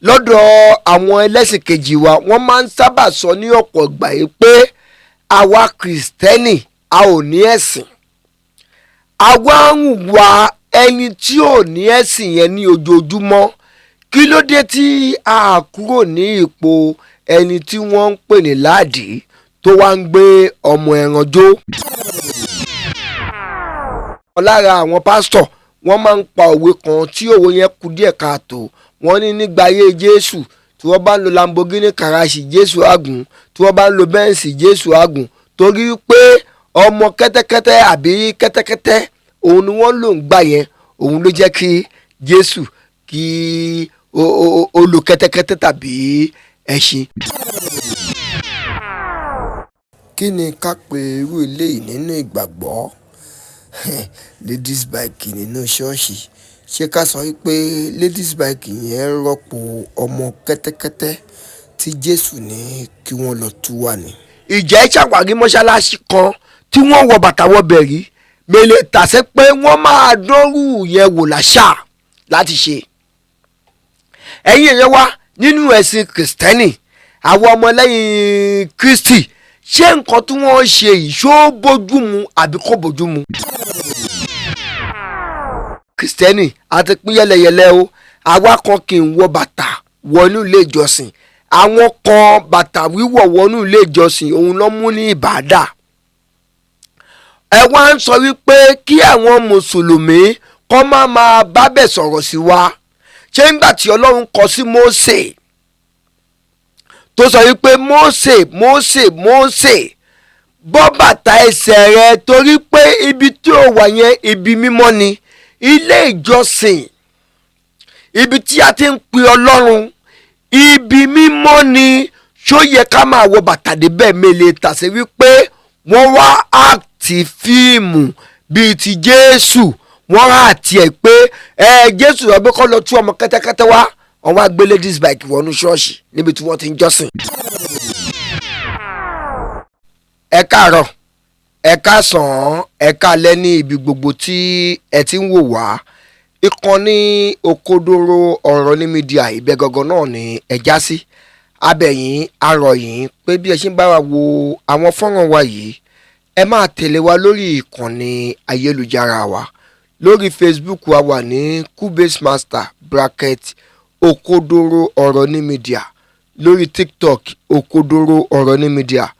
Lọ́dọ̀ àwọn ẹlẹ́sìn kejì wa, wọ́n máa ń sábà sọ ní ọ̀pọ̀ ìgbà yìí pé àwa Kìrìsìtẹ́nì, a ò ní ẹ̀sìn. Àwa ń wá ẹni tí ò ní ẹ̀sìn yẹn ní ojoojúmọ́. Kí ló dé tí a kúrò ní ipò ẹni tí wọ́n ń pè ní láàdì tó wá ń gbé ọmọ ẹran jó? Lára àwọn pásítọ̀, wọ́n máa ń pa òwe kan tí òwe yẹn kù díẹ̀ káàtó. Wọ́n ní nígbà ayé Jésù, tí wọ́n bá ń lo Lamborghini karashi, Jésù àgùn; tí wọ́n bá ń lo Benz, Jésù àgùn, torí pé ọmọ kẹ́tẹ́kẹ́tẹ́ àbí kẹ́tẹ́kẹ́tẹ́ òun ni wọ́n lò ń gbà yẹn. Òun ló jẹ́ kí Jésù kí ó lo kẹ́tẹ́kẹ́tẹ́ tàbí ẹṣin. Kí ni ká pe irú eléyìí nínú ìgbàgbọ́? Ladies bike nínú ṣọ́ọ̀ṣì. Ṣé ká sọ wípé ladies bike yẹn rọ́pò ọmọ kẹ́tẹ́kẹ́tẹ́ tí Jésù ní kí wọ́n lọ tú wà ní? Ìjẹ́ ṣàwárí mọ́ṣáláṣí kan tí wọ́n wọ bàtà wọbẹ̀ rí mele tàṣẹ pé wọ́n máa dánrù yẹn wò láṣà láti ṣe. Ẹ̀yin èèyàn wa nínú ẹ̀sìn Kìrìsìtẹ́nì, àwọn ọmọlẹ́yìn Kristi, ṣé nǹkan tí wọ́n ṣe yìí, ṣó bójú mu àbí kò bójú mu? Kìrìsìtẹ́nì àti pín yẹlẹyẹlẹ o. Àwa kan kì í wọ bàtà wọnú ilé ìjọsìn, àwọn kan bàtà wíwọ̀ wọnú ilé ìjọsìn òun ló mú ní ìbàdà. Ẹ wá ń sọ wípé kí àwọn mùsùlùmí kọ́ má máa bábẹ̀ sọ̀rọ̀ sí wa. Ṣé ńgbà tí Ọlọ́run kọ sí Mósè tó sọ wípé, "Mósè, Mósè, Mósè, bọ́ bàtà ẹsẹ̀ rẹ, torí pé ibi tí ó wà yẹn, ibi mímọ́ ni"? Ilé ìjọsìn, ibi tí a ti ń pe Ọlọ́run, ibi mímọ́ ni. Ṣó yẹ ká máa wọ bàtà débẹ̀? Mele tàṣẹ wípé wọ́n wá act fíìmù bíi ti Jésù. Wọ́n rà àti ẹ̀ pé ẹ Jésù sọ pé kọ́ lọ tú ọmọ kẹ́tẹ́kẹ́tẹ́ wá, wọ́n wá gbé ladies bike wọnú ṣọ́ọ̀ṣì níbi tí wọ́n ti ń jọ́sìn. Ẹ káàárọ̀, ẹ káàsán, ẹ káalẹ́ ní ibi gbogbo tí ẹ ti ń wò wá. Ìkànnì Òkodoro Ọ̀rọ̀ ní Media, ibẹ̀ gangan náà ni ẹ já sí. Abẹ̀yìn arọ̀yìn pé bí ẹ ṣe ń bá wa wo àwọn fọ́nrán wa yìí, ẹ máa tẹ̀lé wa lórí ìkànnì ayélujára wa. Lórí Facebook wa, wà ní Kubase Master bracket Òkodoro Ọ̀rọ̀ ní Media. Lórí TikTok, Òkodoro Ọ̀rọ̀ ní Media.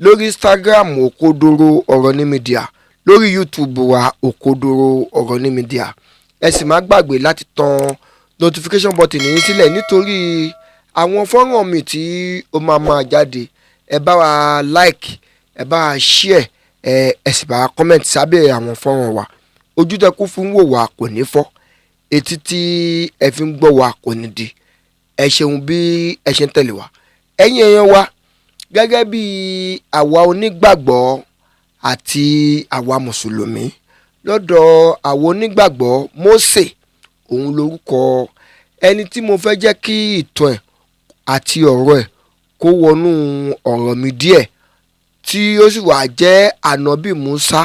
Lórí Instagram, Òkodoro Ọ̀rọ̀ ní Media. Lórí YouTube wa, Òkodoro Ọ̀rọ̀ ní Media. Ẹ sì má gbàgbé láti tan notification button yín sílẹ̀ nítorí àwọn fọ́nrán mi tí ó máa máa jáde. Ẹ bá wa like, ẹ bá wa share, ẹ sì bá wa comment sábẹ́ àwọn fọ́nrán wa. Ojú tẹ kú fún wò wá kò ní fọ́, etí tí ẹ fi ń gbọ́ wa kò ní di. Ẹ ṣeun bí ẹ ṣe ń tẹ̀lé wa. Ẹ̀yin èèyàn wa, gẹ́gẹ́ bí àwa onígbàgbọ́ àti àwa mùsùlùmí, lọ́dọ̀ àwọn onígbàgbọ́, Mósè òun lorúkọ ẹni tí mo fẹ́ jẹ́ kí ìtàn ẹ̀ àti ọ̀rọ̀ ẹ̀ kó wọnú ọ̀rọ̀ mi díẹ̀, tí ó sì wà jẹ́ ànábì Musa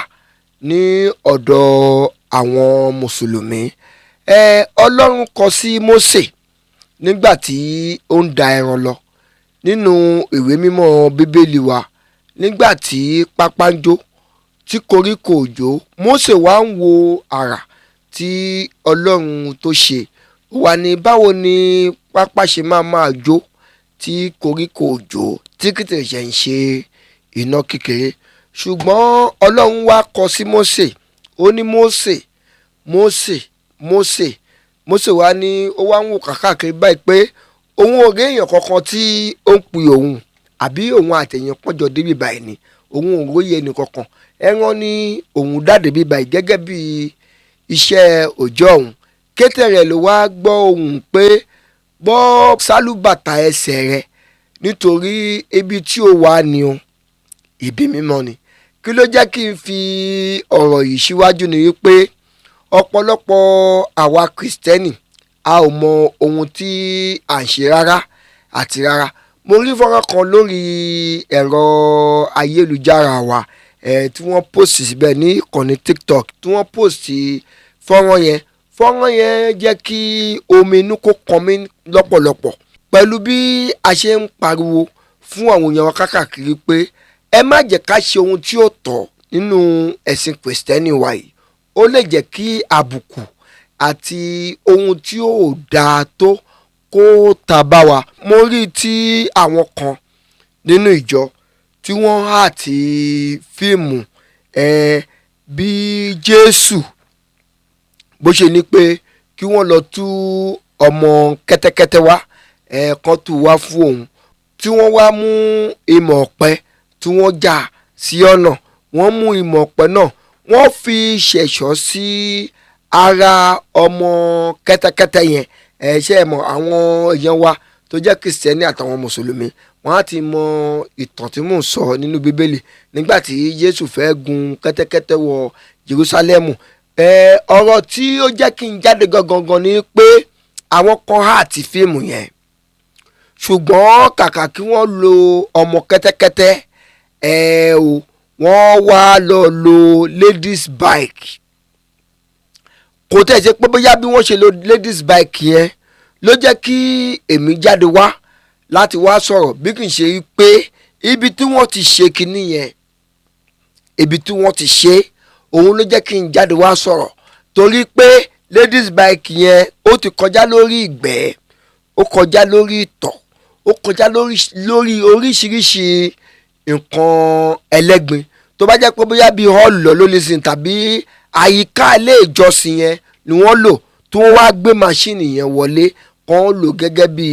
ní ọ̀dọ̀ àwọn mùsùlùmí. Ẹ Ọlọ́run kọ sí Mósè nígbà tí ó ń da ẹran lọ nínú ìwé mímọ́ Bíbélì wa. Nígbà tí pápá ń jó, tí koríko ò jó, Mósè wá ń wo àrà tí Ọlọ́run tó ṣe. Ó wà ní, báwo ni pápá ṣe máa máa jó tí koríko ò jó, tí kìtì ṣe ń ṣe iná kékeré? Ṣùgbọ́n Ọlọ́run wá kọ sí Mósè, ó ní, "Mósè, Mósè, Mósè." Mósè wá ní, ó wá ń wò káàkiri báyìí pé òun ò rí èèyàn kankan tí ó ń pè òun, àbí òun àtẹ̀yìn pọ́njọ débi báyìí ni òun ò róye ẹnì kankan. Ẹran ní òun dáde bí báyìí gẹ́gẹ́ bí iṣẹ́ òòjọ́ òun. Kété rẹ̀ ló wá gbọ́ ohùn pé, "Bọ́ sálúbàtà ẹsẹ̀ rẹ, nítorí ibi tí ó wà ní o, ibi mímọ́ ni." Kí ló jẹ́ kí n fi ọ̀rọ̀ yìí síwájú ni wípé ọ̀pọ̀lọpọ̀ àwa Kìrìsìtẹ́nì, a ò mọ ohun tí à ń ṣe rárá àti rárá. Mo rí fọ́nrán kan lórí ẹ̀rọ ayélujára wa tí wọ́n post síbẹ̀ ní ìkànnì TikTok, tí wọ́n post fọ́nrán yẹn. Fọ́nrán yẹn jẹ́ kí omi inú kó kan mí lọ́pọ̀lọpọ̀. Pẹ̀lú bí a ṣe ń pariwo fún àwọn èèyàn wa kákàkiri pé ẹ má jẹ́ ká ṣe ohun tí ó tọ́ nínú ẹ̀sìn kìrìsìtẹ́nì wa yìí, ó lè jẹ́ kí àbùkù àti ohun tí ò dáa tó kó ta bá wa. Mo rí i tí àwọn kan nínú ìjọ tí wọ́n hà ti fíìmù bí Jésù bó ṣe ní pé kí wọ́n lọ tú ọmọ kẹ́tẹ́kẹ́tẹ́ wá, kan tú wá fún òun, tí wọ́n wá mú ìmọ̀ ọ̀pẹ tí wọ́n já sí ọ̀nà, wọ́n mú ìmọ̀ ọ̀pẹ náà wọ́n fi ṣẹ̀ṣọ́ sí ara ọmọ kẹ́tẹ́kẹ́tẹ́ yẹn. Ṣé ẹ mọ̀ àwọn èèyàn wa tó jẹ́ kìrìsìtẹ́nì àtàwọn mùsùlùmí, wọ́n á ti mọ ìtàn tí mò ń sọ nínú Bíbélì nígbà tí Jésù fẹ́ gun kẹ́tẹ́kẹ́tẹ́ wọ Jerúsálẹ́mù. Ọ̀rọ̀ tí ó jẹ́ kí n jáde gangan ni pé àwọn kan hà ti fíìmù yẹn, ṣùgbọ́n kàkà kí wọ́n lo ọmọ kẹ́tẹ́kẹ́tẹ́ wọ́n wá lọ lo ladies bike. Kò tẹ̀ ṣe pé bóyá bí wọ́n ṣe lo ladies bike yẹn ló jẹ́ kí èmi jáde wá láti wá sọ̀rọ̀, bí kì í ṣe pé ibi tí wọ́n ti ṣe kinní yẹn, ibi tí wọ́n ti ṣe òun ló jẹ́ kí n jáde wá sọ̀rọ̀, torí pé ladies bike yẹn ó ti kọjá lórí ìgbẹ́, ó kọjá lórí ìtọ̀, ó kọjá lórí oríṣiríṣi nǹkan ẹlẹ́gbin. Tó bá jẹ́ pé bóyá bíi hall lọ ló lè sìn tàbí àyíká ilé ìjọsìn yẹn ni wọ́n lò tí wọ́n wá gbé máṣíìnì yẹn wọlé kàn lò gẹ́gẹ́ bí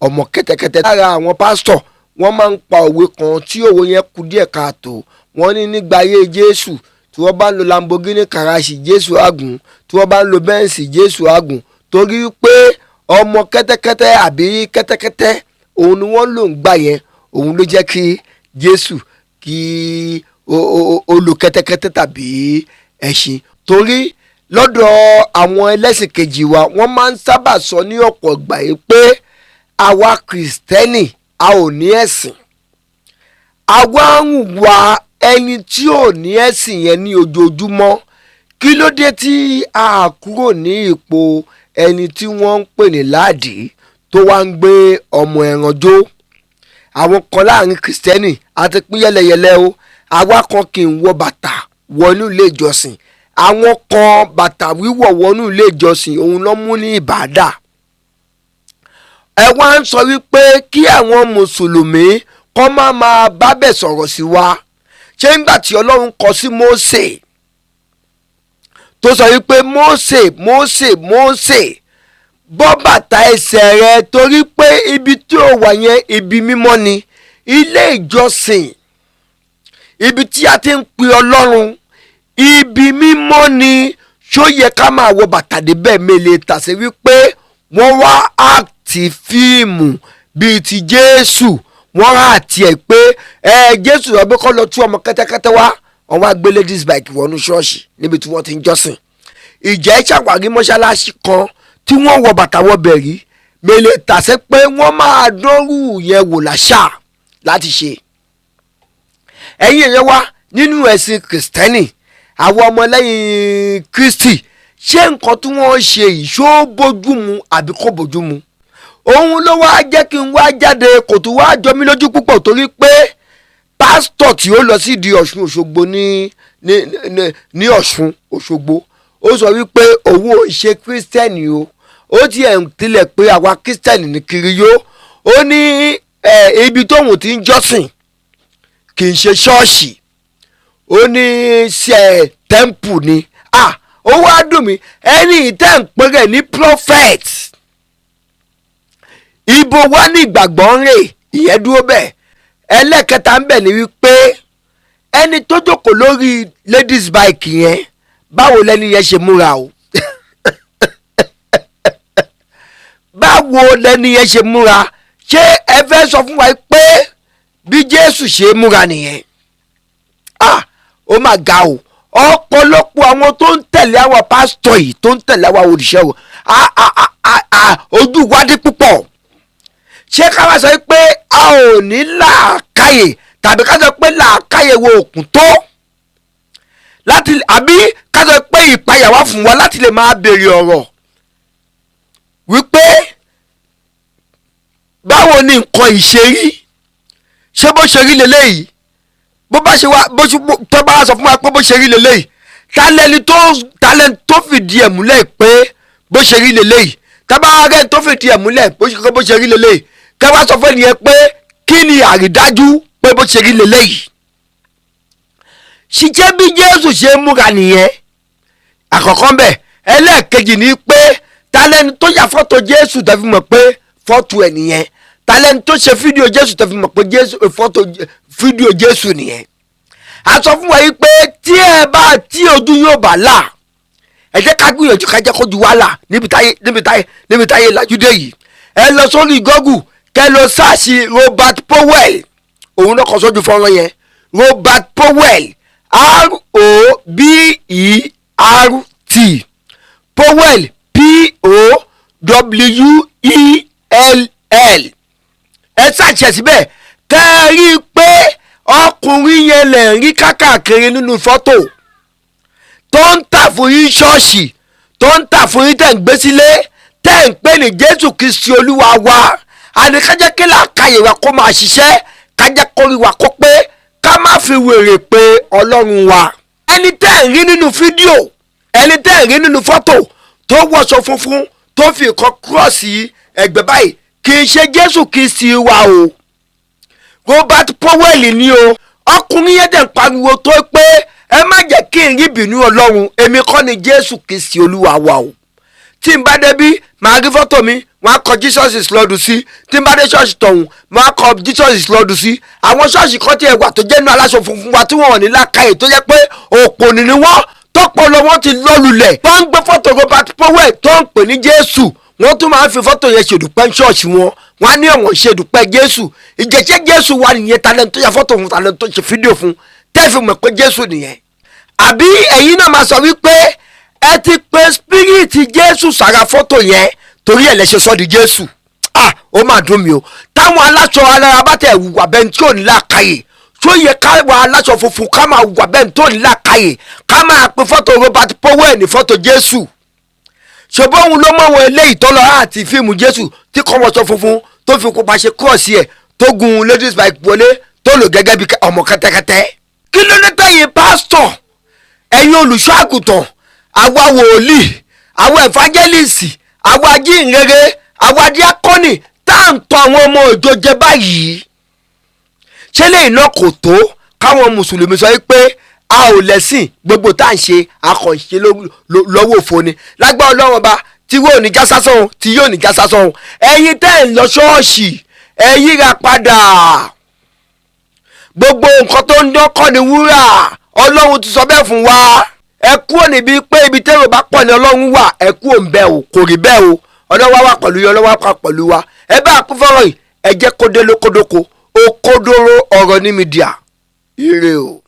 ọmọ kẹ́tẹ́kẹ́tẹ́. Lára àwọn pásítọ̀ wọ́n máa ń pa òwe kan tí òwe yẹn kù díẹ̀ káàtó. Wọ́n ní nígbà ayé Jésù tí wọ́n bá ń lo Lamborghini karashi Jésù àgùn, tí wọ́n bá ń lo Bẹ́ǹsì Jésù àgùn, torí pé ọmọ kẹ́tẹ́kẹ́tẹ́ àbí kẹ́tẹ́kẹ́tẹ́ òun ni wọ́n lò ń gbà yẹn, òun ló jẹ́ kí Jésù kí ó lo kẹ́tẹ́kẹ́tẹ́ tàbí ẹṣin. Torí lọ́dọ̀ àwọn ẹlẹ́sìn kejì wa wọ́n máa ń sábà sọ ní ọ̀pọ̀ ìgbà yìí pé àwa kìrìsìtẹ́nì a ò ní ẹ̀sìn, àwa ń wá ẹni tí ò ní ẹ̀sìn yẹn ní ojoojúmọ́. Kí ló dé tí a kúrò ní ipò ẹni tí wọ́n ń pè ní láàdì tó wá ń gbé ọmọ ẹran jó? Àwọn kan láàrin kìrìsìtẹ́nì àti pín yẹlẹyẹlẹ o. Àwa kan kì í wọ bàtà wọnú ilé ìjọsìn, àwọn kan bàtà wíwọ̀ wọnú ilé ìjọsìn òun ló mú ní ìbàdà. Ẹ wá ń sọ wípé kí àwọn mùsùlùmí kọ́ má máa bábẹ̀ sọ̀rọ̀ sí wa. Ṣé ńgbà tí Ọlọ́run kọ sí Mósè tó sọ wípé Mósè Mósè Mósè bọ́ bàtà ẹsẹ̀ rẹ torí pé ibi tí ó wà yẹn ibi mímọ́ ni, ilé ìjọsìn ibi tí a ti ń pe Ọlọ́run ibi mímọ́ ni, ṣó yẹ ká máa wọ bàtà débẹ̀? Mele tàṣe wípé wọ́n wá àti fíìmù bíi ti Jésù, wọ́n rà àti ẹ̀ pé ẹ Jésù rẹ̀ bí kọ́ lọ tú ọmọ kẹ́tẹ́kẹ́tẹ́ wá, wọ́n wá gbé ladies bike wọnú ṣọ́ọ̀ṣì níbi tí wọ́n ti ń jọ́sìn. Ìjẹ́ ṣàwárí mọ́ṣáláṣí kan tí wọ́n wọ bàtà wọ bẹ̀rí, mele tàṣe pé wọ́n máa dánrù yẹn wò láṣà láti ṣe. Ẹ̀yin èèyàn wa nínú ẹ̀sìn kìrìsìtẹ́nì, àwọn ọmọlẹ́yìn Kristi, ṣé nǹkan tí wọ́n ṣe yìí ṣó bójú mu àbí kò bójú mu? Òun ló wá jẹ́ kí n wá jáde, kò tún wá jọ mí lójú púpọ̀ torí pé pásítọ̀ tí ó lọ sí di Ọ̀ṣun Òṣogbo ní Ọ̀ṣun Òṣogbo, ó sọ wípé òun ò ṣe kírísítẹ́nì o, ó tiẹ̀ ń tilẹ̀ pé àwa kírísítẹ́nì ní kiri yó. Ó ní ibi tóun ti ń jọ́sìn kì í ṣe ṣọ́ọ̀ṣì, ó ní ṣe tẹ́ḿpù ni. Ó wá dùn mí, ẹni ìtẹ́ ń pè rẹ̀ ní prophet, ibo wá ní ìgbàgbọ́ ń rè, ìyẹn dúró bẹ́ẹ̀. Ẹlẹ́kẹta ń bẹ̀ ni wípé ẹni tó jókòó lórí ladies bike yẹn, báwo lẹni yẹn ṣe múra o? Báwo lẹni yẹn ṣe múra? Ṣé ẹ fẹ́ sọ fún wa pé bí Jésù ṣe múra nìyẹn? Ó mà ga o. Ọ̀pọ̀lọpọ̀ àwọn tó ń tẹ̀lé àwọn pásítọ̀ yìí, tó ń tẹ̀lé àwọn olùṣẹ́ o, ojú wádìí púpọ̀. Ṣé ká wá sọ pé a ò ní làákàyè tàbí ká sọ pé làákàyè wo òkun tó láti, àbí ká sọ pé ìpayà wá fún wa láti lè máa béèrè ọ̀rọ̀ wípé Báwo ni nǹkan ìṣe rí? Ṣé bó ṣe rí leléyìí? Bó bá ṣe wá, bó ṣe tó bá sọ fún wa pé bó ṣe rí leléyìí, talẹ́ni tó fìdí ẹ̀ múlẹ̀ pé bó ṣe rí leléyìí? Tábà rẹ̀ tó fìdí ẹ̀ múlẹ̀ bó ṣe rí leléyìí, kẹ́ wá sọ fún ẹnìyẹn pé kí ni àrídájú pé bó ṣe rí leléyìí? Ṣiṣẹ́ bí Jésù ṣe múra nìyẹn, àkọ́kọ́ ń bẹ̀. Ẹlẹ́ẹ̀kejì ni pé talẹ́ni tó ya fọ́tò Jésù tó fi mọ̀ pé fọ́tò ẹ̀ nìyẹn? Talẹ́ni tó ṣe fídíò Jésù tó fi mọ̀ pé Jésù fọ́tò fídíò Jésù nìyẹn? A sọ fún wa yìí pé tí ẹ bá tí ojú yóò bá là, ẹ jẹ́ ká gbìyànjú ká jẹ́ kójú wa là níbi táyé níbi táyé níbi táyé làjúdé yìí. Ẹ lọ sórí Google, kẹ lọ search Robert Powell. Òun náà kọ sójú fọ́nrán yẹn, Robert Powell, Robert, Powell, Powell. Ẹ search ẹ̀ síbẹ̀, tẹ́ ẹ rí i pé ọkùnrin yẹn lè rí kákàkiri nínú fọ́tò tó ń tà fún yín ṣọ́ọ̀ṣì, tó ń tà fún yín, tẹ̀ ń gbé sílé, tẹ̀ ń pè ní Jésù Kristi Olúwa wa. Àníkájẹ́ kí làákàyè wa kó máa ṣiṣẹ́, kájẹ́ kórí wa kó pé, ká má fi wèrè pé Ọlọ́run wa. Ẹni tẹ́ ń rí nínú fídíò, ẹni tẹ́ ń rí nínú fọ́tò tó wọṣọ funfun, tó fi nǹkan kúrọ̀sì ẹ̀gbẹ́ báyìí, kì í ṣe Jésù Kristi wa o. Robert Powell ni o. Ọkùnrin yẹn dẹ̀ ń pariwo tó pé ẹ má jẹ́ kí n rí ìbínú Ọlọ́run, èmi kọ́ ni Jésù Kristi Olúwa wa o. Tí n bá débí, màá rí fọ́tò mi, wọ́n á kọ "Jesus is Lord" sí. Tí n bá dé ṣọ́ọ̀ṣì tọ̀hún, wọ́n á kọ "Jesus is Lord" sí. Àwọn ṣọ́ọ̀ṣì kan tí ẹ wà tó jẹ́ inú aláṣọ funfun wa tí wọ́n ò ní lákàyè, tó jẹ́ pé òpònú ni wọ́n, tọ́pọ̀lọ wọn ti lọ́lulẹ̀, tó ń gbé fọ́tò Robert Powell tó ń pè ní Jésù. Wọ́n tún máa ń fi fọ́tò yẹn ṣèdúpẹ́ ní ṣọ́ọ̀ṣì wọn. Wọ́n á ní ọ̀wọ́n ṣèdúpẹ́ Jésù. Ìjẹ́sẹ́ Jésù wà nìyẹn? Talent tó ya fọ́tò fún, talent tó ṣe fídíò fún, tẹ́ fi mọ̀ pé Jésù nìyẹn? Àbí ẹ̀yin náà máa sọ wípé ẹ ti pe spirit Jésù sára fọ́tò yẹn, torí ẹ̀ lẹ ṣe sọ́ di Jésù? Ah, ó máa dùn mí o. Táwọn aláṣọ alára bá tẹ̀ wùwà bẹ́ẹ̀ tí ò ní làákàyè, tó yẹ káwa aláṣọ funfun ká máa wùwà bẹ́ẹ̀ tó ní làákàyè, ká máa pe fọ́tò Robert Powell ní fọ́tò Jésù? Ṣùgbọ́n òun ló mọ̀ wọn eléyìí tó lọ àti fíìmù Jésù tí kò wọṣọ funfun, tó fi kópa ṣe kúrọ̀sì ẹ̀, tó gun ladies bike wọlé, tó lò gẹ́gẹ́ bí ọmọ kẹ́tẹ́kẹ́tẹ́. Kí ló dé tẹ̀yìn pásítọ̀, ẹ̀yin olùṣọ́ àgùntàn, àwa wòlíì, àwa evangelist, àwa ajíhìnrere, àwa díákọ́nì, tá à ń tọ́ àwọn ọmọ ìjọ jẹ báyìí? Ṣé lẹ́yìn náà kò tó káwọn mùsùlùmí sọ pé a ò lẹ́sìn, gbogbo tá à ń ṣe akànṣe lọ́wọ́ òfo ni? Lágbára Ọlọ́run Ọba, tí yóò ní já sásán o, tí yóò ní já sásán o. Ẹ̀yin tẹ́ ń lọ ṣọ́ọ̀ṣì, ẹ yíra padà. Gbogbo nǹkan tó ń dán kọ́ ni wúrà. Ọlọ́run ti sọ bẹ́ẹ̀ fún wa. Ẹ kúrò níbi pé ibi tẹ́rò bá pọ̀ ní Ọlọ́run wà. Ẹ kúrò ń bẹ̀ o, kò rí bẹ́ẹ̀ o. Ọlọ́run wá wà pẹ̀lú yín, Ọlọ́run wá pẹ̀lú wa. Ẹ bá kún fọ́rọ̀ yìí, ẹ jẹ́ kó dé lókódókó. Òkodoro ọ̀rọ̀ ní media. Ire o.